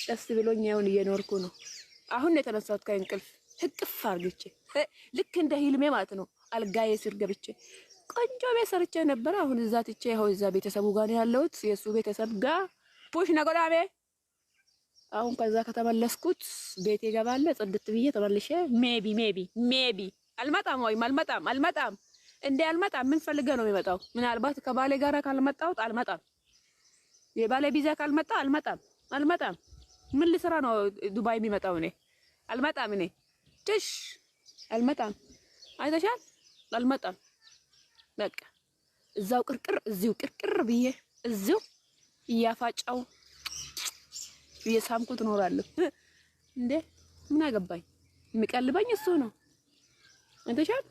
ደስ ብሎኝ አሁን እየኖርኩ ነው። አሁን ነው የተነሳሁት ከእንቅልፍ ህቅፍ አርግቼ ልክ እንደ ህልሜ ማለት ነው። አልጋዬ ስር ገብቼ ቆንጆ ቤት ሰርቼ ነበረ። አሁን እዛ ትቼ ይኸው እዛ ቤተሰቡ ጋር ነው ያለሁት፣ የእሱ ቤተሰብ ጋር ፑሽ ነጎዳሜ። አሁን ከዛ ከተመለስኩት ቤቴ እገባለሁ። ጽድት ብዬ ተመልሼ ሜቢ ሜቢ ሜቢ አልመጣም፣ ወይም አልመጣም አልመጣም እንዴ አልመጣም። ምን ፈልገ ነው የሚመጣው? ምናልባት ከባሌ ጋር ካልመጣሁት አልመጣም። የባሌ ቪዛ ካልመጣ አልመጣም አልመጣም። ምን ልስራ ነው ዱባይ የሚመጣው? እኔ አልመጣም። እኔ ትሽ አልመጣም። አይተሻል? አልመጣም። በቃ እዛው ቅርቅር እዚሁ ቅርቅር ብዬ እዚሁ እያፋጫው እየሳምኩት እኖራለሁ። እንዴ ምን አገባኝ? የሚቀልበኝ እሱ ነው። አይተሻል?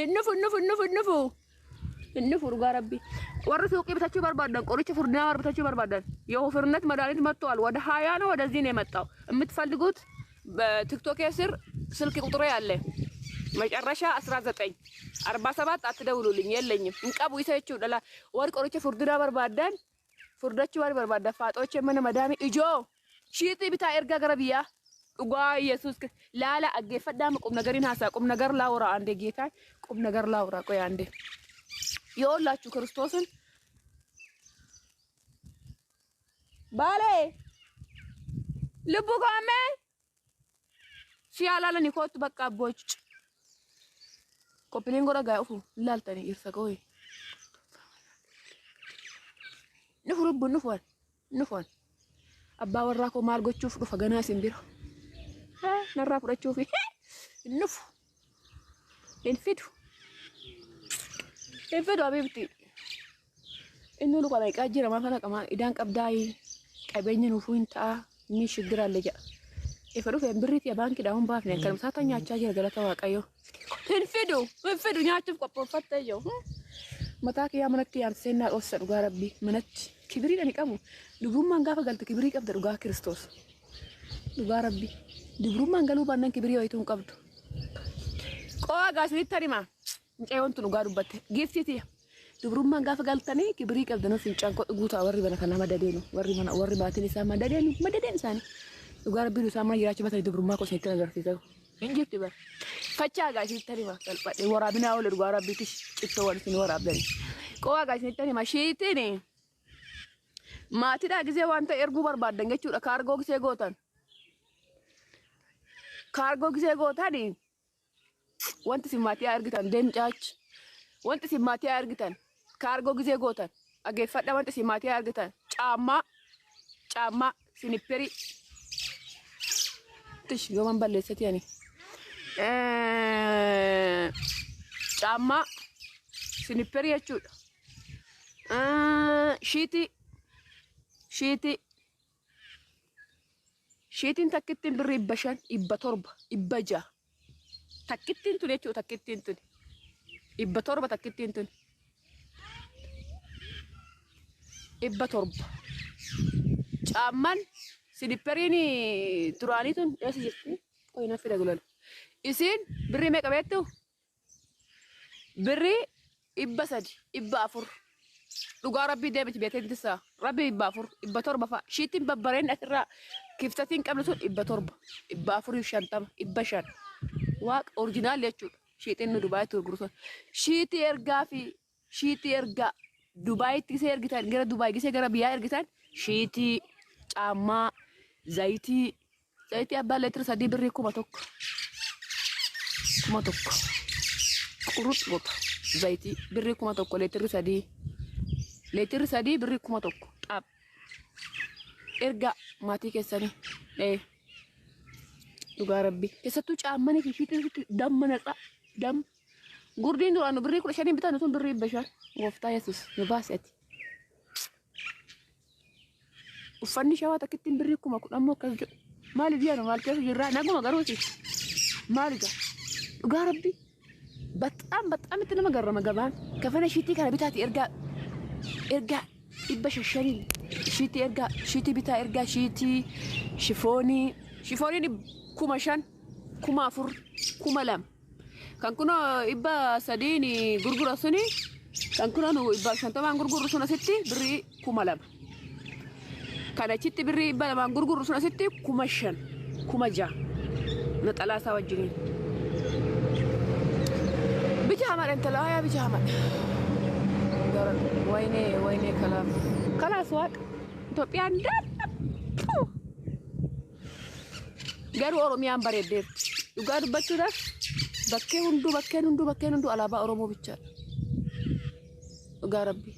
እንፉ እንፉ እንፉ እንፉ እንፉ dhugaa rabbi warri suuqii bitachuu barbaadan qoricha furdinaa warri bitachuu barbaadan የወፍርነት መድኃኒት መጥቷል። ወደ 20 ነው ወደዚህ ነው የመጣው። የምትፈልጉት በቲክቶክ ስር ስልክ ቁጥሬ አለ መጨረሻ 19 47 አትደውሉልኝ፣ የለኝም። እንቀቡ ይሰቹ ደላ warri qoricha furdinaa barbaadan furdachuu warri barbaadan faaxooche mana madaami ijoo shiixii bitaa ergaa gara biyyaa dhugaa ኢየሱስ ላላ አጌፈዳም ቁም ነገሪን ሀሳ ቁም ነገር ላውራ አንዴ ጌታ ቁም ነገር ላውራ ቆይ አንዴ የወላችሁ ክርስቶስን ባሌ ልቡ ቆሜ ሲያላለን ይኮቱ በቃ አቦች ኮፕሊንጎ ረጋ ኡፉ ላልተኒ ይርሰቆይ ንፉ ልቡ ንፉን ንፉን አባ ወራ ኮ ማል gochuuf dhufa ganaa isin bira narraa fudhachuufi hin dhufu hin fidu hin fidu habibti inni luka meeqaa jira maal kana qama idaan qabdaayi qabeenya nuufuu hin ta'a inni shiggir አለ jedha ifa dhufe birriitii baankiidhaan hin baafne kan saata nyaachaa jira galata waaqayyo hin fidu hin fidu nyaachuuf qophooffattee jiru mataa kiyyaa manatti yaansee naa dhoossa dhugaa rabbii manatti kibirii dhani qabu dubrummaan gaafa galte kibirii qabda dhugaa kiristoos dhugaa rabbii dubrummaan galuu baannaan kibirii wayituu hin qabdu. Qo'a gaasinitti hima mucayyoon tun dhugaa dubbatte giiftiiti. Dubrummaan gaafa galtanii kibirii qabdan fincaan koo guutaa warri mana kana madadeenu warri mana warri maatiin isaa madadeenu madadeen isaanii dhugaa rabbii isaa mana jiraachuu batanii dubrummaa koo isinitti agarsiisa. Hin jirti bara. Fachaa gaasinitti hima salphadhe waraabinaa oole dhugaa rabbiitti cittoo wal isin waraabdani. Qo'a gaasinitti hima shiitiin maatiidhaa gisee waan ta'e erguu barbaaddan jechuudha kaargoo gisee gootan. Kaargoo gisee gootan wanti isin maatii argitan deemcaachi wanti isin maatii argitan kaargoo gisee gootan dhageeffadha wanti isin maatii argitan caammaa caammaa sinipperii tish yooman balleessati ani caammaa sinipperii jechuudha shiitii shiitii shiitiin takkittiin birrii 500 700 600 takkittiin tun jechuudha takkittiin tun 700 takkittiin tun 700 caammaan silipperiin duraanii tun eessa jirti? Qoy na fida gulalu. Isiin birrii meeqa beektu? Birrii 300 400 dhugaa rabbii deemiti beekee tisaa rabbii 400 700 fa'a shiitiin babbareen asirraa kiftatiin qabnu sun 700 450 500 waaqa orjinaal jechuudha. Shiitiin nu Dubaayitti gurguru sun shiitii ergaa fi shiitii ergaa Dubaayitti gisee ergitan gara Dubaay gisee gara biyyaa ergitan shiitii caammaa zayitii zayitii abbaa leetira 3 birrii 1000 1000 qurux goota zayitii birrii 1000 leetirri 3 leetirri 3 birrii 1000 xaab ergaa maatii keessanii dhugaa rabbii keessattuu caammanii fi shiitiin damma naxa dam gurdiin duraan birrii 15 bitan sun birrii 500 gooftaa yesus nu baasi ati. Uffanni shawaa takkittiin birrii 10,000 moo akkas jedhu maali biyya nu maal keessa jirraa naguma garuuti maali gaa dhugaa rabbii በጣም በጣም itti nama garrama gabaan kafana shiitii kana bitaati ergaa ergaa 500 shiitii ergaa shiitii bitaa ergaa shiitii shifoonii shifooniin 5,000 4,000 2,000 kan kunoo 300 gurgura suni kan kunoo nu 150 gurgurru sun asitti birrii 2,000. Kan achitti birrii 200 gurgurru sun asitti 5,000 6,000 naxalaa isaa wajjiniin. Bicha hamaadha intala hayaa bicha hamaadha. Wayinee wayinee kalaaf. Kalaas waaqa Itoophiyaan daadha. Garuu Oromiyaan bareeddeerti. Dhugaa dubbachuudhaaf bakkee hunduu bakkeen hunduu bakkeen hunduu alaabaa Oromoo bichaadha. Dhugaa rabbi.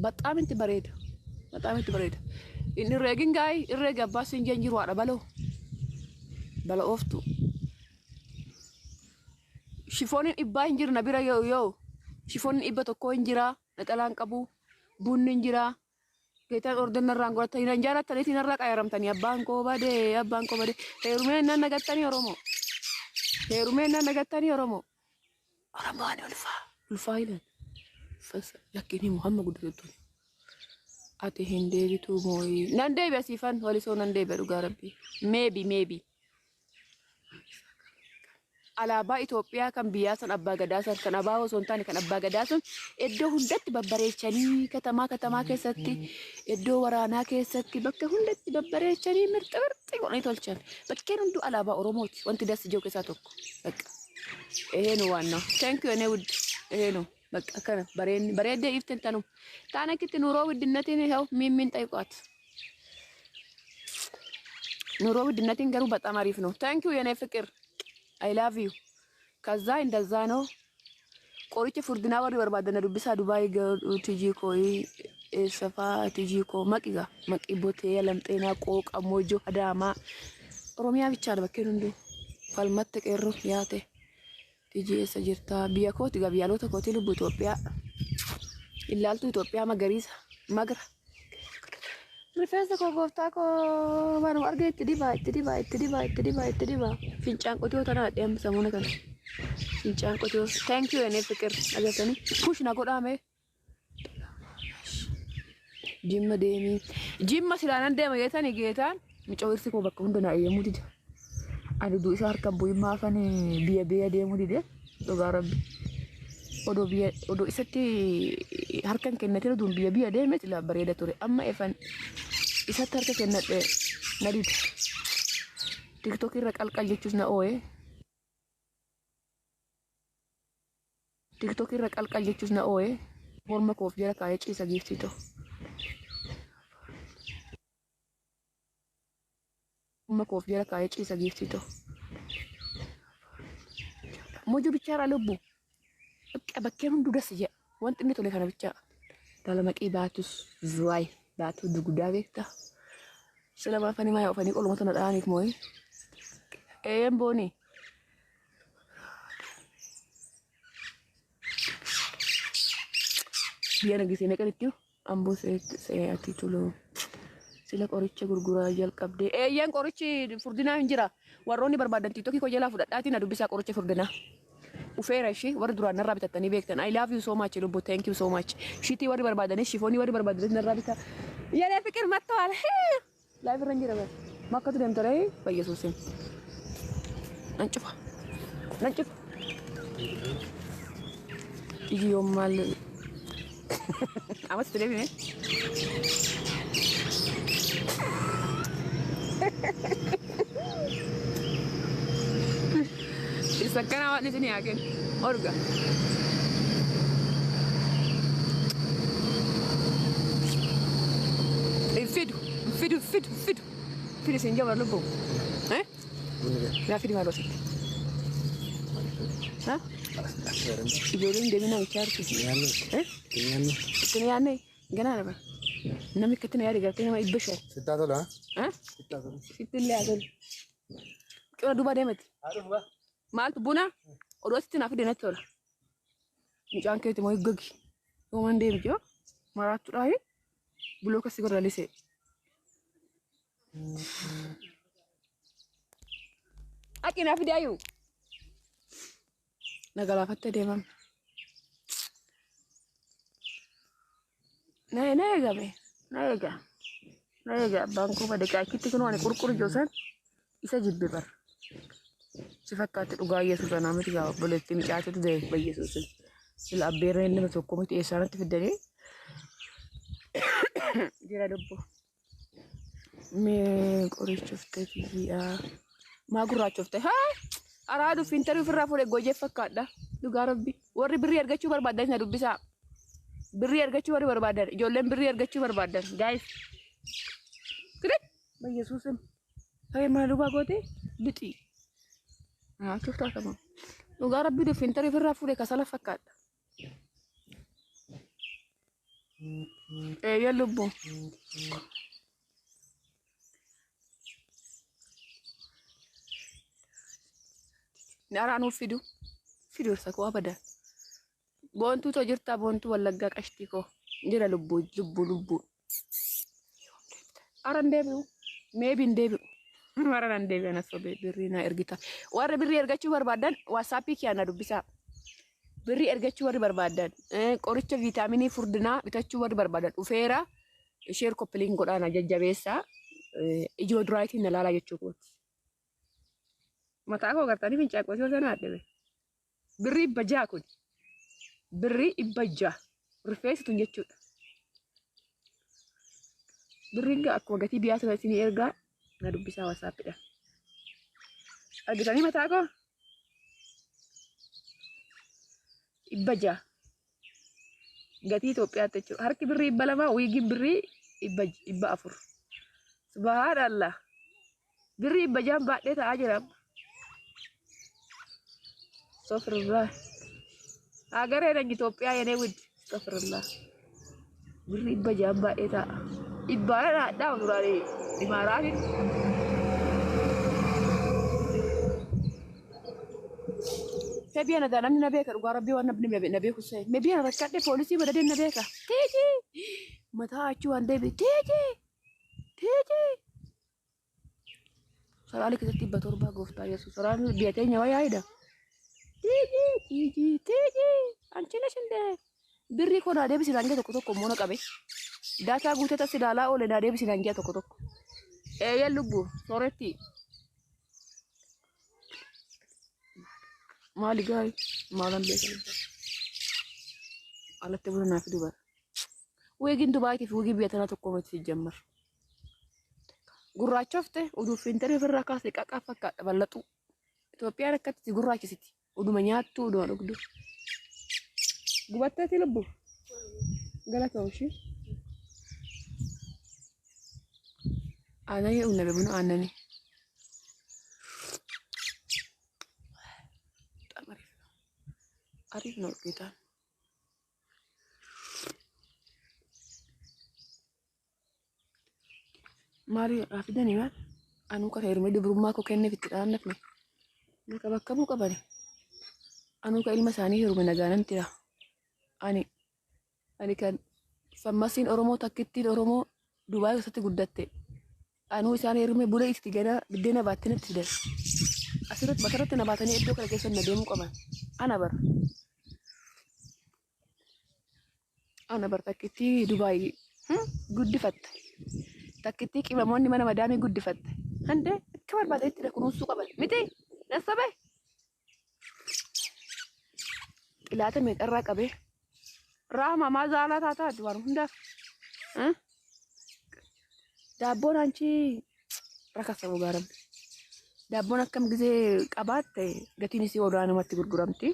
Baxaam itti bareeda. Baxaam itti bareeda. Inni irreegin gaa'ii irreegi abbaa siin jeen jiru haadha baloo. Bala ooftu. Shifooniin dhibbaa hin jiru na bira yoo yoo. Shifooniin 100 hin jira. Naxalaan qabu. Bunni hin jira. Geetaan ordan narraan godhatanii nan jaalattaniitiin narraa qayaramtanii abbaan koo badee abbaan koo badee. Heerumee nan nagattanii Oromoo. Heerumee nan nagattanii Oromoo. Oromoo ani ulfaa. Ulfaa ilan. Lakkiin himu hamma guddatutti. Ati hin deebituu mooyi. Nan deebi'a siifan walisoo nan deebi'a dhugaa rabbii. Maybe maybe. Alaabaa Itoophiyaa kan biyyaa san abbaa gadaa san kan abaa osoo hin taane kan abbaa gadaa sun iddoo hundatti babbareechanii katamaa katamaa keessatti iddoo waraanaa keessatti bakka hundatti babbareechanii mirxi mirxi godhanii tolchan. Bakkeen hunduu alaabaa Oromooti. Wanti dassi jiru keessaa tokko. Bakka. Ehee nu waan Thank you ene wudd. Ehee nu. Bakka akkana bareenni bareeddee iften tanum. Taan akkitti nuroo widdinnatiin heo miimmiin xayiqaat. ኑሮ ውድነትን ገሩ በጣም አሪፍ ነው። ታንክ ዩ የኔ ፍቅር I love you. ከዛ እንደዛ ነው። Qoricha furdinaa warri barbaadan dubbisaa Dubaay tijii koo eessafaa tijii koo maqiga maqi botee alamxeenaa qooqa mojo adaamaa Oromiyaa bichaadha bakkeen hunduu falmatte qeerroo yaate tijii eessa jirtaa biyya kooti gaa biyyaalota kooti lubbu Itoophiyaa ilaaltu Itoophiyaa magariisa magra. Rifeensa koo gooftaa koo waanuma arge itti dibaa itti dibaa itti dibaa itti dibaa itti dibaa fincaan qotiyoo tana dhiyaan samuuna kana fincaan qotiyoo thank you የኔ ፍቅር agartanii push na godhaame jimma deemii jimma silaa nan deema geetanii geetaan micoo irsi koo bakka hunda na eeyyamuu dida ani duu isaa harkaan bu'in maafan biyya biyya deemuu dide dhugaa rabbi odoo biyya odoo isatti harkan kennatin oduun biyya biyya deeme silaa bareeda ture amma efan isatti harka kennadhe na dide tiktok irra qalqal jechuus na ooye tiktok irra qalqal jechuus na ooye morma koof jala kaayee ciisa giiftii ta'u. Morma koof jala kaayee ciisa giiftii ta'u. Mojo bichaadha lubbu. Bakkeen hunduu das jedha. Wanti inni tole kana bichaa. Dhala maqii baatus zuwaay baatuu dugdaa beektaa. Sila maafanii maa oofanii qoluma tana dha'aniif mooyi. Eeyyan booni. Biyya nagisee meeqanitti amboo se'atii tolu. Sila qoricha gurguraa jalqabdee. Eeyyan qorichi furdinaa hin jira. Warroonni barbaadan tiktokii koo jalaa fudhadhaatii na dubbisaa qoricha furdinaa. Ufeera ishee warri duraan narraa bitattanii beektan. I love you so much lubbu thank you so much. Shitii warri barbaadanis shifoonii warri barbaadanis narraa bitaa. Yeree fiqir mattawaal. Laayif irra hin jira bara. Makkatu deemta ree Yesuusin. Nan cufa. Nan cufa. Iji yoom maal. Amas itti deebine. Isa akkana waan isin haa kennu. Orga. Fidu, fidu, fidu, fidu. Fidu isin jabara lubbu. Eh? Yaa fidi maal ositti? Ha? Ijoolleen deemee namicha arti. Eh? Ittiin yaadne ganaa dha bara. Namni akkatti na yaade gartee nama 500. Sittaa tola. Ha? Sittaa tola. Sitti illee haa tolu. Cina duuba deemati. Haa dhufu baa. Maaltu buna oduu asitti naaf fide natti tola. Mucaan keeti moo gogi. Yooman deemi jiru maraattuudhaafi buloo kassi godha lisee. Aqi naaf fide ayyuu. Na galaafattee deemam. Na na eegame na eega na eega abbaan koo bade qaachitti kun waan qurquru joosan isa jibbe bara. Si fakkaatti dhugaa Yesuus anaa miti gaa obboleettii micaatitu deeme Yesuusin. Sila abbeerreen nama tokko miti eessaanatti fiddanii jira lubbu. Mee qorichooftee kiyyaa. Maa gurraachofte? Haa! Araadu fiintarii ofirraa fuudhee gojee fakkaadha. Dhugaa rabbi. Warri birrii argachuu barbaadan na dubbisaa. Birrii argachuu warri barbaadan. Ijoolleen birrii argachuu barbaadan. Guys. Kidee! Bayyesuusim. Fayyee mana duubaa goote lixii. Haa kiftaa kama. Dhugaa rabbi fiintarii ofirraa fuudhee kasala fakkaadha. Eeyyee lubbu. Ni nuuf fidu. Fidu irsa koo abadan. Boontuu too jirtaa boontuu wallaggaa qashtii koo. Jira lubbuu lubbuu lubbuu. Ara hin deebi'u. Meebi hin deebi'u. Warra nan deebi'an as sobee birrii na ergita. Warri birrii ergachuu barbaadan WhatsAppii kiyyaa na dubbisaa. Birrii ergachuu warri barbaadan qoricha viitaaminii furdinaa bitachuu warri barbaadan dhufeera. Share copy link godhaa na jajjabeessaa. Ijoo duraayitiin na laalaa jechuu kooti. Mataa koo gartanii fincaa qotee sana addabe. Birrii 600 kun. Birrii 600. Rifeensi tun jechuudha. Birriin gaa akkuma gatii biyyaa sana isinii ergaa na dubbisaa WhatsAppidha. Argitanii mataa koo? 600. Gatii Itoophiyaatti jechuudha. Harki birrii 200, wiigiin birrii 400. Subhaanallah. Birrii 600 baadhee ta'aa jira. Astaghfirullah. Hagaree nag Itoophiyaa yenee wid. Astaghfirullah. Birrii 600 baadhee ta'a. Dhibbaadha dhaadhaa duraan imaaraatiin. Febii ana namni na beeka dhugaa rabbii waan namni na beeku see. Mebii ana rakkadhe poolisii madadeen na beeka. Teeji! Mataa achii waan deebi. Teeji! Teeji! Saraalee keessatti 700 gooftaa Yesuus. Saraan biyya teenya wayyaa hidha. Teeji! Teeji! Teeji! Anchi na shindee. Birrii koo naa deebisi naan jee tokko tokko immoo na qabe. Daataa guutee tas ilaalaa oole naa deebisi naan jee tokko tokko. Eeyyee lubbu sooretti. Maali gaarii maalan beeka lubbu. Alatti buna naa fidu bara. Wiigiin Dubaayitii fi wiigii biyya tanaa tokko miti jammar. Gurraachofte uduu fiintarii ofirraa kaasee qaqaa fakkaadha bal'atu. Itoophiyaan akkatti gurraachisiti. Uduma nyaattu uduma dhugdu. Gubatteeti lubbu. Galata ishii. Aananii dhugna buna aananii. Ariif ነው ጌታ። Maali fidanii maal? Anuu kan heerumee dubrummaa koo kenneef itti dhaannafne. Bakka bakka bu'u qabani. Anuu kan ilma isaanii heerume nagaanan tira. Ani kan fammasiin Oromoo takkittiin Oromoo Dubaay keessatti guddatte. Anuu isaan heerume bula itti gana biddeena baattee natti fidan. Asirratti bakkarratti na baatanii iddoo kana keessa na deemuu qaban. Ana bara. Ana bara takkittii Dubaay guddifatte. Takkittii qimamoonni mana madaamii guddifatte. Handee akka barbaadetti kunuunsuu qaban. Miti nassabe. Xilaata meeqarraa qabee. Raama maa zaalaa taataa waan hundaaf. Daabboon anchi rakasamu gaaramti. Daabboon akkam gisee qabaatte gatiin isii olaanumatti gurguramti.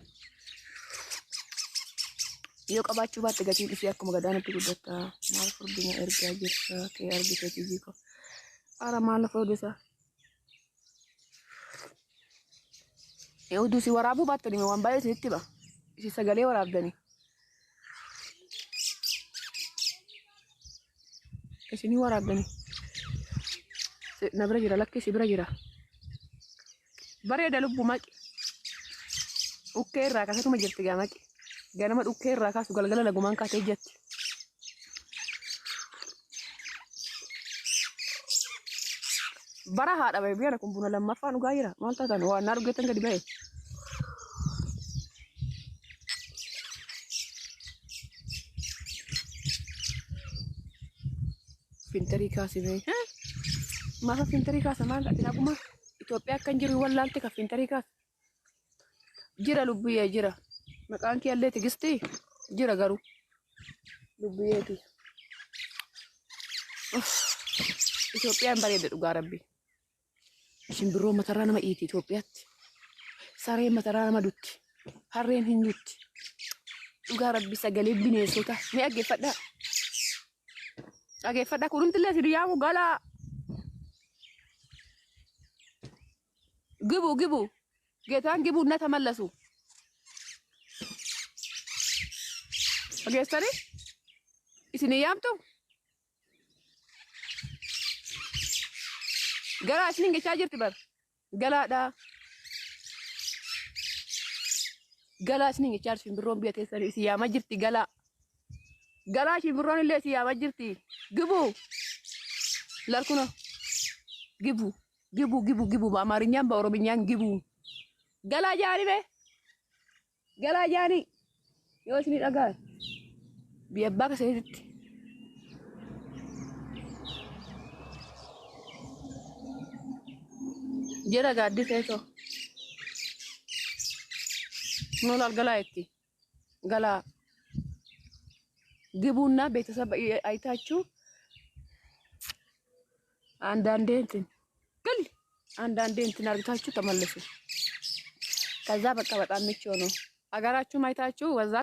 Yoo qabaachuu baatte gatiin isii akkuma gadaanatti guddatta. Maal furdina ergaa jirta kee argite tijii ko. Ara maal lafa odeessa. Oduu si waraabuu baattanii waan baay'ee isinitti hima. Isin sagalee waraabdanii. Isinii waraabdanii. Na bira jira lakki si bira jira. Bareeda lubbu maqi. Dhukkee irraa kaasatuma jirti gaa maqi. Ganama dhukkee irraa kaasu galgala lagumaan kaatee jetti. Bara haadha bahe biyya kun buna lammaffaa dhugaa jira. Maal taatan waan naa dhugeettan gadi bahe. Fintarii kaasifee. Maafa fintarii kaasa maal ati naguma Itoophiyaa akkan jiru wallaalte ka fintarii kaasa. Jira lubbiyyee jira. Maqaan kee illee Tigistii jira garuu lubbiyyeeti. Itoophiyaan bareeda dhugaa rabbi. Shimbirroo matarraa nama iiti Itoophiyaatti. Sareen matarraa nama dutti. Harreen hin dutti. Dhugaa rabbi sagalee bineensota ni dhaggeeffadhaa. Dhaggeeffadhaa kunumtillee isin yaamu galaa. ግቡ ግቡ ጌታን ግቡ እና ተመለሱ። Dhageessanii isin yaamtu galaa isinin jechaa jirti bar galaadha. Galaa isinin jechaa jirti shimbirroon biyya teessanii isin yaamaa jirti galaa. Galaa shimbirroon illee isin yaamaa jirti. ግቡ ላልኩ ነው። ግቡ ግቡ ግቡ ግቡ በአማርኛም በኦሮምኛም ግቡ። galaa jaani be galaa jaani yoo isin dhagaan biyya abbaa keessanitti. Jira gaaddisee too. Nolaal galaa itti galaa ግቡና ቤተሰብ አይታችሁ አንዳንዴ እንትን ግል አንዳንዴ እንትን አርግታችሁ ተመለሱ። ከዛ በቃ በጣም ምቹ ነው። አገራችሁም አይታችሁ ወዛ